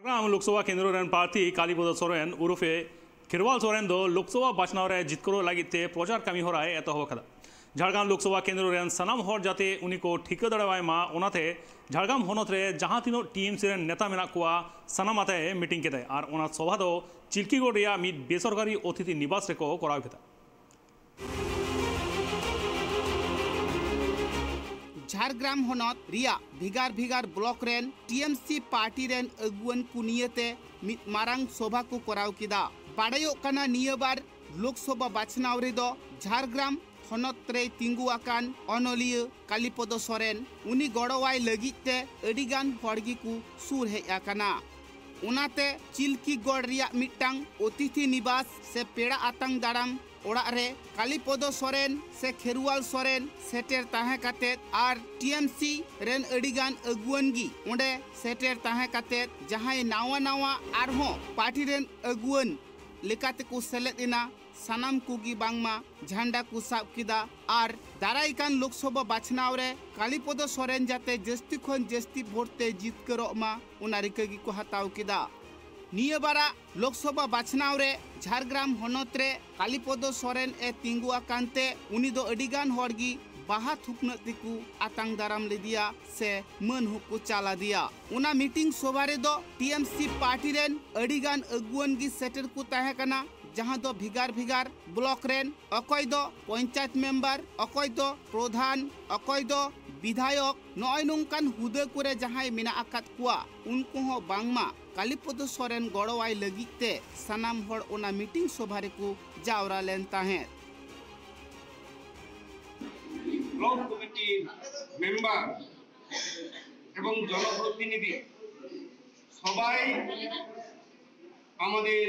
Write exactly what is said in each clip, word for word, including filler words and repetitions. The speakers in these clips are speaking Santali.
ᱡᱷᱟᱲᱜᱨᱟᱢ ᱞᱳᱠᱥᱚᱵᱷᱟ ᱠᱮᱱᱫᱨᱚ ᱨᱮᱱ ᱯᱨᱟᱨᱛᱷᱤ ᱠᱟᱞᱤᱯᱚᱫᱚ ᱥᱚᱨᱮᱱ ᱩᱨᱩᱯᱷᱮ ᱠᱷᱮᱨᱣᱟᱞ ᱥᱚᱨᱮᱱ ᱫᱚ ᱞᱳᱠᱥᱚᱵᱷᱟ ᱵᱟᱪᱷᱱᱟᱣ ᱨᱮ ᱡᱤᱛᱠᱟᱹᱨᱚᱜ ᱞᱟᱹᱜᱤᱫ ᱛᱮ ᱯᱨᱚᱪᱟᱨ ᱠᱟᱹᱢᱤ ᱦᱚᱨᱟᱭ ᱮᱛᱚᱦᱚᱵ ᱟᱠᱟᱫᱟ᱾ ᱡᱷᱟᱲᱜᱨᱟᱢ ᱞᱳᱠᱥᱚᱵᱷᱟ ᱠᱮᱱᱫᱨᱚ ᱨᱮᱱ ᱥᱟᱱᱟᱢ ᱦᱚᱲ ᱡᱟᱛᱮ ᱩᱱᱤ ᱠᱚ ᱴᱷᱤᱠᱟᱹ ᱫᱟᱲᱮᱣᱟᱭ ᱢᱟ, ᱚᱱᱟᱛᱮ ᱡᱷᱟᱲᱜᱨᱟᱢ ᱦᱚᱱᱚᱛ ᱨᱮ ᱡᱟᱦᱟᱸ ᱛᱤᱱᱟᱹᱜ ᱴᱤᱮᱢᱥᱤ ᱨᱮᱱ ᱱᱮᱛᱟ ᱢᱮᱱᱟᱜ ᱠᱚᱣᱟ, ᱥᱟᱱᱟᱢ ᱟᱛᱮ ᱢᱤᱴᱤᱝ ᱠᱮᱫᱟᱭ ᱟᱨ ᱚᱱᱟ ᱥᱚᱵᱷᱟ ᱫᱚ ᱪᱤᱞᱠᱤᱜᱚᱲ ᱨᱮᱭᱟᱜ ᱢᱤᱫ ᱵᱮᱥᱚᱨᱠᱟᱨᱤ ᱚᱛᱤᱛᱷᱤ ᱱᱤᱵᱟᱥ ᱨᱮᱠᱚ ᱠᱚᱨᱟᱣ ᱠᱮᱫᱟ᱾ ᱡᱷᱟᱲᱜᱨᱟᱢ ᱦᱚᱱᱚᱛ ᱨᱮᱭᱟᱜ ᱵᱷᱮᱜᱟᱨ ᱵᱷᱮᱜᱟᱨ ᱵᱞᱚᱠ ᱨᱮᱱ ᱴᱤᱮᱢᱥᱤ ᱯᱟᱨᱴᱤ ᱨᱮᱱ ᱟᱹᱜᱩᱣᱟᱹᱱ ᱠᱚ ᱱᱤᱭᱟᱹᱛᱮ ᱢᱤᱫ ᱢᱟᱨᱟᱝ ᱥᱚᱵᱷᱟ ᱠᱚ ᱠᱚᱨᱟᱣ ᱠᱮᱫᱟ᱾ ᱵᱟᱰᱟᱭᱚᱜ ᱠᱟᱱᱟ, ᱱᱤᱭᱟᱹ ᱵᱟᱨ ᱞᱳᱠᱥᱚᱵᱷᱟ ᱵᱟᱪᱷᱱᱟᱣ ᱨᱮᱫᱚ ᱡᱷᱟᱲᱜᱨᱟᱢ ᱦᱚᱱᱚᱛ ᱨᱮᱭ ᱛᱤᱸᱜᱩ ᱟᱠᱟᱱ ᱚᱱᱚᱞᱤᱭᱟᱹ ᱠᱟᱞᱤᱯᱚᱫᱚ ᱥᱚᱨᱮᱱ, ᱩᱱᱤ ᱜᱚᱲᱚᱣᱟᱭ ᱞᱟᱹᱜᱤᱫ ᱛᱮ ᱟᱹᱰᱤᱜᱟᱱ ᱦᱚᱲ ᱜᱮᱠᱚ ᱥᱩᱨ ᱦᱮᱡ ᱟᱠᱟᱱᱟ᱾ ᱚᱱᱟᱛᱮ ᱪᱤᱞᱠᱤᱜᱚᱲ ᱨᱮᱭᱟᱜ ᱢᱤᱫᱴᱟᱝ ᱚᱛᱤᱛᱷᱤ ᱱᱤᱵᱟᱥ ᱥᱮ ᱯᱮᱲᱟ ᱟᱛᱟᱝ ᱫᱟᱨᱟᱢ ᱚᱲᱟᱜ ᱨᱮ ᱠᱟᱞᱤᱯᱚᱫᱚ ᱥᱚᱨᱮᱱ ᱥᱮ ᱠᱷᱮᱨᱣᱟᱞ ᱥᱚᱨᱮᱱ ᱥᱮᱴᱮᱨ ᱛᱟᱦᱮᱸ ᱠᱟᱛᱮᱫ ᱟᱨ ᱴᱤᱮᱢᱥᱤ ᱨᱮᱱ ᱟᱹᱰᱤᱜᱟᱱ ᱟᱹᱜᱩᱣᱟᱹᱱ ᱜᱮ ᱚᱸᱰᱮ ᱥᱮᱴᱮᱨ ᱛᱟᱦᱮᱸ ᱠᱟᱛᱮᱫ ᱡᱟᱦᱟᱸᱭ ᱱᱟᱣᱟ ᱱᱟᱣᱟ ᱟᱨᱦᱚᱸ ᱯᱟᱨᱴᱤ ᱨᱮᱱ ᱟᱹᱜᱩᱣᱟᱹᱱ ᱞᱮᱠᱟᱛᱮᱠᱚ ᱥᱮᱞᱮᱫ ᱮᱱᱟ, ᱥᱟᱱᱟᱢ ᱠᱚᱜᱮ ᱵᱟᱝᱢᱟ ᱡᱷᱟᱱᱰᱟ ᱠᱚ ᱥᱟᱵ ᱠᱮᱫᱟ ᱟᱨ ᱫᱟᱨᱟᱭ ᱠᱟᱱ ᱞᱳᱠᱥᱚᱵᱷᱟ ᱵᱟᱪᱷᱱᱟᱣ ᱨᱮ ᱠᱟᱞᱤᱯᱚᱫᱚ ᱥᱚᱨᱮᱱ ᱡᱟᱛᱮ ᱡᱟᱹᱥᱛᱤ ᱠᱷᱚᱱ ᱡᱟᱹᱥᱛᱤ ᱵᱷᱳᱴ ᱛᱮ ᱡᱤᱛᱠᱟᱹᱨᱚᱜ ᱢᱟ, ᱚᱱᱟ ᱨᱤᱠᱟᱹ ᱜᱮᱠᱚ ᱦᱟᱛᱟᱣ ᱠᱮᱫᱟ᱾ ᱱᱤᱭᱟᱹ ᱵᱟᱨᱟᱜ ᱞᱳᱠᱥᱚᱵᱷᱟ ᱵᱟᱪᱷᱱᱟᱣ ᱨᱮ ᱡᱷᱟᱲᱜᱨᱟᱢ ᱦᱚᱱᱚᱛ ᱨᱮ ᱠᱟᱞᱤᱯᱚᱫᱚ ᱥᱚᱨᱮᱱ ᱮ ᱛᱤᱸᱜᱩ ᱟᱠᱟᱱ ᱛᱮ ᱩᱱᱤ ᱫᱚ ᱟᱹᱰᱤᱜᱟᱱ ᱦᱚᱲ ᱜᱮ ᱵᱟᱦᱟ ᱛᱷᱩᱯᱱᱟᱹᱜ ᱛᱮᱠᱚ ᱟᱛᱟᱝ ᱫᱟᱨᱟᱢ ᱞᱮᱫᱮᱭᱟ ᱥᱮ ᱢᱟᱹᱱ ᱦᱚᱸᱠᱚ ᱪᱟᱞ ᱟᱫᱮᱭᱟ᱾ ᱚᱱᱟ ᱢᱤᱴᱤᱝ ᱥᱚᱵᱷᱟ ᱨᱮᱫᱚ ᱴᱤᱮᱢᱥᱤ ᱯᱟᱨᱴᱤ ᱨᱮᱱ ᱟᱹᱰᱤᱜᱟᱱ ᱟᱹᱜᱩᱣᱟᱹᱱ ᱜᱮ ᱥᱮᱴᱮᱨ ᱠᱚ ᱛᱟᱦᱮᱸ ᱠᱟᱱᱟ, ᱡᱟᱦᱟᱸ ᱫᱚ ᱵᱷᱮᱜᱟᱨ ᱵᱷᱮᱜᱟᱨ ᱵᱞᱚᱠ ᱨᱮᱱ, ᱚᱠᱚᱭ ᱫᱚ ᱯᱚᱧᱪᱟᱭᱮᱛ ᱢᱮᱢᱵᱟᱨ, ᱚᱠᱚᱭ ᱫᱚ ᱯᱨᱚᱫᱷᱟᱱ, ᱚᱠᱚᱭ ᱫᱚ ᱵᱤᱫᱷᱟᱭᱚᱠ, ᱱᱚᱜᱼᱚᱭ ᱱᱚᱝᱠᱟᱱ ᱦᱩᱫᱟᱹ ᱠᱚᱨᱮ ᱡᱟᱦᱟᱸᱭ ᱢᱮᱱᱟᱜ ᱟᱠᱟᱫ ᱠᱚᱣᱟ, ᱩᱱᱠᱩ ᱦᱚᱸ ᱵᱟᱝᱢᱟ ᱠᱟᱞᱤᱯᱚᱫᱚ ᱥᱚᱨᱮᱱ ᱜᱚᱲᱚᱣᱟᱭ ᱞᱟᱹᱜᱤᱫ ᱛᱮ ᱥᱟᱱᱟᱢ ᱦᱚᱲ ᱚᱱᱟ ᱢᱤᱴᱤᱝ ᱥᱚᱵᱷᱟ ᱨᱮᱠᱚ ᱡᱟᱣᱨᱟ ᱞᱮᱱ ᱛᱟᱦᱮᱸᱫ᱾ ব্লক কমিটির মেম্বার এবং জনপ্রতিনিধি সবাই আমাদের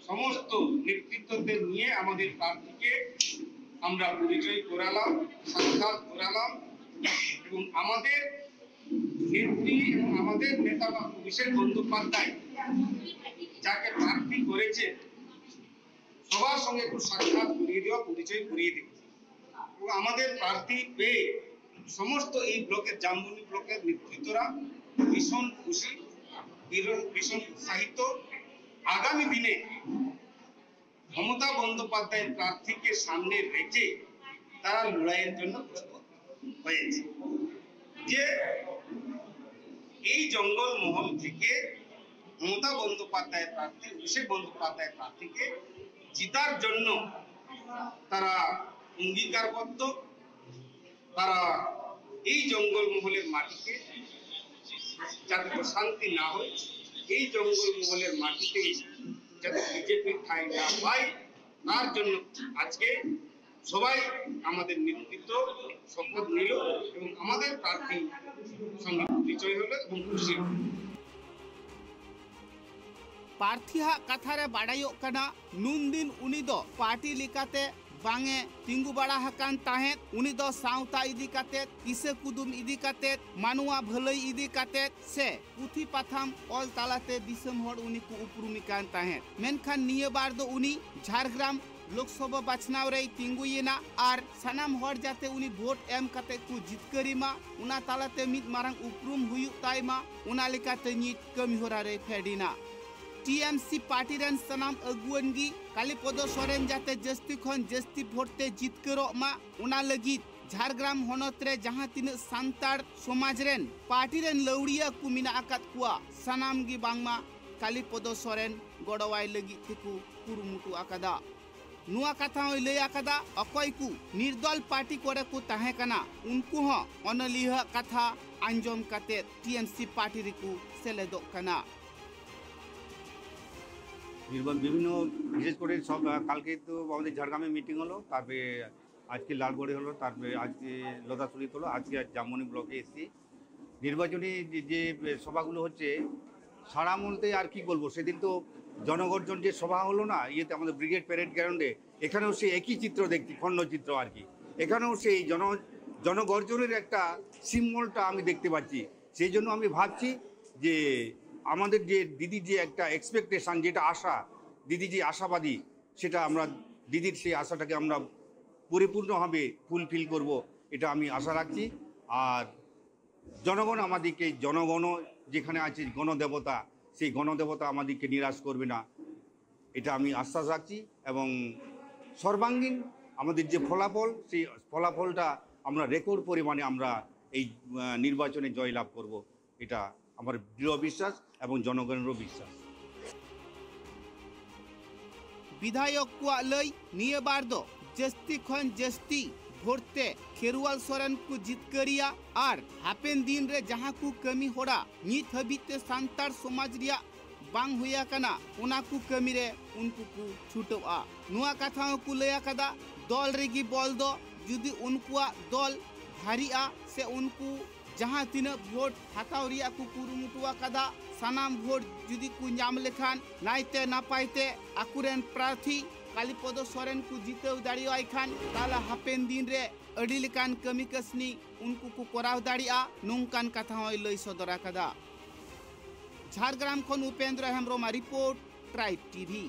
সমস্ত নেতৃত্বদের নিয়ে আমাদের প্রার্থীকে আমরা পরিচয় করালাম, সাক্ষাৎ করালাম এবং আমাদের নেত্রী এবং আমাদের নেতা বা অভিষেক বন্দ্যোপাধ্যায় যাকে প্রার্থী করেছে সবার সঙ্গে একটু সাক্ষাৎ করিয়ে দেওয়া, পরিচয় করিয়ে দেওয়া এবং আমাদের প্রার্থী পেয়ে সমস্ত এই ব্লকের, জামবনি ব্লকের নেতৃত্বরা ভীষণ খুশি, ভীষণ ভীষণ উৎসাহিত। আগামী দিনে মমতা বন্দ্যোপাধ্যায় প্রার্থীকে সামনে রেখে তারা লড়াইয়ের জন্য প্রস্তুত হয়েছে। যে এই জঙ্গল মহল থেকে মমতা বন্দ্যোপাধ্যায় প্রার্থী, অভিষেক বন্দ্যোপাধ্যায় প্রার্থীকে জিতার জন্য তারা অঙ্গীকারবদ্ধ। তারা এই জঙ্গল মহলের মাটিতে যাতে অশান্তি না হয়, এই জঙ্গল মহলের মাটিতে যাতে বিজেপি ঠাঁই না পায়, তার জন্য আজকে সবাই আমাদের নেতৃত্ব শপথ নিল এবং আমাদের প্রার্থী সঙ্গে পরিচয় হলো এবং খুশি হলো। ᱯᱟᱨᱛᱷᱤᱭᱟᱜ ᱠᱟᱛᱷᱟ ᱨᱮ ᱵᱟᱰᱟᱭᱚᱜ ᱠᱟᱱᱟ, ᱱᱩᱱᱫᱤᱱ ᱩᱱᱤ ᱫᱚ ᱯᱟᱨᱴᱤ ᱞᱮᱠᱟᱛᱮ ᱵᱟᱝ ᱮ ᱛᱤᱸᱜᱩ ᱵᱟᱲᱟ ᱟᱠᱟᱱ ᱛᱟᱦᱮᱸᱫ᱾ ᱩᱱᱤ ᱫᱚ ᱥᱟᱶᱛᱟ ᱤᱫᱤ ᱠᱟᱛᱮ, ᱠᱤᱥᱟᱹ ᱠᱩᱫᱩᱢ ᱤᱫᱤ ᱠᱟᱛᱮ, ᱢᱟᱱᱣᱟ ᱵᱷᱟᱹᱞᱟᱹᱭ ᱤᱫᱤ ᱠᱟᱛᱮ ᱥᱮ ᱯᱩᱛᱷᱤ ᱯᱟᱛᱷᱟᱢ ᱚᱞ ᱛᱟᱞᱟᱛᱮ ᱫᱤᱥᱚᱢ ᱦᱚᱲ ᱩᱱᱤ ᱠᱚ ᱩᱯᱨᱩᱢᱮ ᱠᱟᱱ ᱛᱟᱦᱮᱸᱫ᱾ ᱢᱮᱱᱠᱷᱟᱱ ᱱᱤᱭᱟᱹ ᱵᱟᱨ ᱫᱚ ᱩᱱᱤ ᱡᱷᱟᱲᱜᱨᱟᱢ ᱞᱳᱠᱥᱚᱵᱷᱟ ᱵᱟᱪᱷᱱᱟᱣ ᱨᱮᱭ ᱛᱤᱸᱜᱩᱭᱮᱱᱟ ᱟᱨ ᱥᱟᱱᱟᱢ ᱦᱚᱲ ᱡᱟᱛᱮ ᱩᱱᱤ ᱵᱷᱳᱴ ᱮᱢ ᱠᱟᱛᱮ ᱠᱚ ᱡᱤᱛᱠᱟᱹᱨᱤ ᱢᱟ, ᱚᱱᱟ ᱛᱟᱞᱟᱛᱮ ᱢᱤᱫ ᱢᱟᱨᱟᱝ ᱩᱯᱨᱩᱢ ᱦᱩᱭᱩᱜ ᱛᱟᱭ ᱢᱟ, ᱚᱱᱟ ᱞᱮᱠᱟᱛᱮ ᱱᱤᱛ ᱠᱟᱹᱢᱤ ᱦᱚᱨᱟ ᱨᱮᱭ ᱯᱷᱮᱰ ᱮᱱᱟ᱾ ᱴᱤ ᱮᱢ ᱥᱤ ᱯᱟᱨᱴᱤ ᱨᱮᱱ ᱥᱟᱱᱟᱢ ᱟᱹᱜᱩᱣᱟᱹᱱ ᱜᱮ ᱠᱟᱞᱤᱯᱚᱫᱚ ᱥᱚᱨᱮᱱ ᱡᱟᱛᱮ ᱡᱟᱹᱥᱛᱤ ᱠᱷᱚᱱ ᱡᱟᱹᱥᱛᱤ ᱵᱷᱳᱴ ᱛᱮ ᱡᱤᱛᱠᱟᱹᱨᱚᱜ ᱢᱟ, ᱚᱱᱟ ᱞᱟᱹᱜᱤᱫ ᱡᱷᱟᱲᱜᱨᱟᱢ ᱦᱚᱱᱚᱛ ᱨᱮ ᱡᱟᱦᱟᱸ ᱛᱤᱱᱟᱹᱜ ᱥᱟᱱᱛᱟᱲ ᱥᱚᱢᱟᱡᱽ ᱨᱮᱱ ᱯᱟᱨᱴᱤ ᱨᱮᱱ ᱞᱟᱹᱣᱲᱤᱭᱟᱹ ᱠᱚ ᱢᱮᱱᱟᱜ ᱟᱠᱟᱫ ᱠᱚᱣᱟ, ᱥᱟᱱᱟᱢ ᱜᱮ ᱵᱟᱝᱢᱟ ᱠᱟᱞᱤᱯᱚᱫᱚ ᱥᱚᱨᱮᱱ ᱜᱚᱲᱚᱣᱟᱭ ᱞᱟᱹᱜᱤᱫ ᱛᱮᱠᱚ ᱠᱩᱨᱩᱢᱩᱴᱩ ᱟᱠᱟᱫᱟ᱾ ᱱᱚᱣᱟ ᱠᱟᱛᱷᱟ ᱦᱚᱸᱭ ᱞᱟᱹᱭ ᱟᱠᱟᱫᱟ, ᱚᱠᱚᱭ ᱠᱚ ᱱᱤᱨᱫᱚᱞ ᱯᱟᱨᱴᱤ ᱠᱚᱨᱮ ᱠᱚ ᱛᱟᱦᱮᱸ ᱠᱟᱱᱟ, ᱩᱱᱠᱩ ᱦᱚᱸ ᱚᱱᱚᱞᱤᱭᱟᱹ ᱟᱜ ᱠᱟᱛᱷᱟ ᱟᱸᱡᱚᱢ ᱠᱟᱛᱮ ᱴᱤ ᱮᱢ ᱥᱤ ᱯᱟᱨᱴᱤ ᱨᱮᱠᱚ ᱥᱮᱞᱮᱫᱚᱜ ᱠᱟᱱᱟ᱾ নির্বাচন বিভিন্ন, বিশেষ করে সব আহ, কালকে তো আমাদের ঝাড়গ্রামে মিটিং হলো, তারপরে আজকে লালগড়ে হলো, তারপরে আজকে লোধাশুলিতে হলো, আজকে আর জামমনি ব্লকে এসেছি। নির্বাচনী যে যে সভাগুলো হচ্ছে, সারা মূলতে আর কি বলবো, সেদিন তো জনগর্জন যে সভা হলো না, ইয়েতে আমাদের ব্রিগেড প্যারেড গ্রাউন্ডে, এখানেও সেই একই চিত্র দেখছি, খণ্ডচিত্র আর কি। এখানেও সেই জন জনগর্জনের একটা সিম্বলটা আমি দেখতে পাচ্ছি। সেই জন্য আমি ভাবছি যে আমাদের যে দিদির যে একটা এক্সপেকটেশন, যেটা আশা, দিদি যে আশাবাদী, সেটা আমরা দিদির সেই আশাটাকে আমরা পরিপূর্ণভাবে ফুলফিল করব, এটা আমি আশা রাখছি। আর জনগণ আমাদেরকে, জনগণ যেখানে আছে গণদেবতা, সেই গণদেবতা আমাদেরকে নিরাশ করবে না, এটা আমি আশ্বাস রাখছি। এবং সর্বাঙ্গীন আমাদের যে ফলাফল, সেই ফলাফলটা আমরা রেকর্ড পরিমাণে আমরা এই আহ, নির্বাচনে জয়লাভ করব, এটা আমার দৃঢ় বিশ্বাস এবং জনগণেরও বিশ্বাস। ᱵᱤᱫᱷᱟᱭᱚᱠ ᱠᱚᱣᱟᱜ ᱞᱟᱹᱭ, ᱱᱤᱭᱟᱹ ᱵᱟᱨ ᱫᱚ ᱡᱟᱹᱥᱛᱤ ᱠᱷᱚᱱ ᱡᱟᱹᱥᱛᱤ ᱵᱷᱳᱴ ᱛᱮ ᱠᱷᱮᱨᱣᱟᱞ ᱥᱚᱨᱮᱱ ᱠᱚ ᱡᱤᱛᱠᱟᱹᱨᱤᱭᱟ ᱟᱨ ᱦᱟᱯᱮᱱ ᱫᱤᱱ ᱨᱮ ᱡᱟᱦᱟᱸ ᱠᱚ ᱠᱟᱹᱢᱤ ᱦᱚᱨᱟ ᱱᱤᱛ ᱦᱟᱹᱵᱤᱡ ᱛᱮ ᱥᱟᱱᱛᱟᱲ ᱥᱚᱢᱟᱡᱽ ᱨᱮᱭᱟᱜ ᱵᱟᱝ ᱦᱩᱭ ᱟᱠᱟᱱᱟ, ᱚᱱᱟ ᱠᱚ ᱠᱟᱹᱢᱤ ᱨᱮ ᱩᱱᱠᱩ ᱠᱚ ᱪᱷᱩᱴᱟᱹᱣᱼᱟ᱾ ᱱᱚᱣᱟ ᱠᱟᱛᱷᱟ ᱦᱚᱸᱠᱚ ᱞᱟᱹᱭ ᱟᱠᱟᱫᱟ, ᱫᱚᱞ ᱨᱮᱜᱮ ᱵᱚᱞ ᱫᱚ᱾ ᱡᱩᱫᱤ ᱩᱱᱠᱩᱣᱟᱜ ᱫᱚᱞ ᱵᱷᱟᱨᱤᱜᱼᱟ ᱥᱮ ᱩᱱᱠᱩ ᱡᱟᱦᱟᱸ ᱛᱤᱱᱟᱹᱜ ᱵᱷᱳᱴ ᱦᱟᱛᱟᱣ ᱨᱮᱭᱟᱜ ᱠᱚ ᱠᱩᱨᱩᱢᱩᱴᱩ ᱟᱠᱟᱫᱟ, ᱥᱟᱱᱟᱢ ᱵᱷᱳᱴ ᱡᱩᱫᱤ ᱠᱚ ᱧᱟᱢ ᱞᱮᱠᱷᱟᱱ, ᱱᱟᱭᱛᱮ ᱱᱟᱯᱟᱭ ᱛᱮ ᱟᱠᱚᱨᱮᱱ ᱯᱨᱟᱨᱛᱷᱤ ᱠᱟᱞᱤᱯᱚᱫᱚ ᱥᱚᱨᱮᱱ ᱠᱚ ᱡᱤᱛᱟᱹᱣ ᱫᱟᱲᱮᱭᱟᱭ ᱠᱷᱟᱱ, ᱛᱟᱦᱞᱮ ᱦᱟᱯᱮᱱ ᱫᱤᱱ ᱨᱮ ᱟᱹᱰᱤ ᱞᱮᱠᱟᱱ ᱠᱟᱹᱢᱤ ᱠᱟᱹᱥᱱᱤ ᱩᱱᱠᱩ ᱠᱚ ᱠᱚᱨᱟᱣ ᱫᱟᱲᱮᱭᱟᱜᱼᱟ, ᱱᱚᱝᱠᱟᱱ ᱠᱟᱛᱷᱟ ᱦᱚᱸᱭ ᱞᱟᱹᱭ ᱥᱚᱫᱚᱨ ᱟᱠᱟᱫᱟ᱾ ᱡᱷᱟᱲᱜᱨᱟᱢ ᱠᱷᱚᱱ ᱩᱯᱮᱱᱫᱨᱚ ᱦᱮᱢᱵᱨᱚᱢᱟᱜ ᱨᱤᱯᱳᱨᱴ, ᱴᱨᱟᱭᱤᱵᱽ ᱴᱤᱵᱷᱤ᱾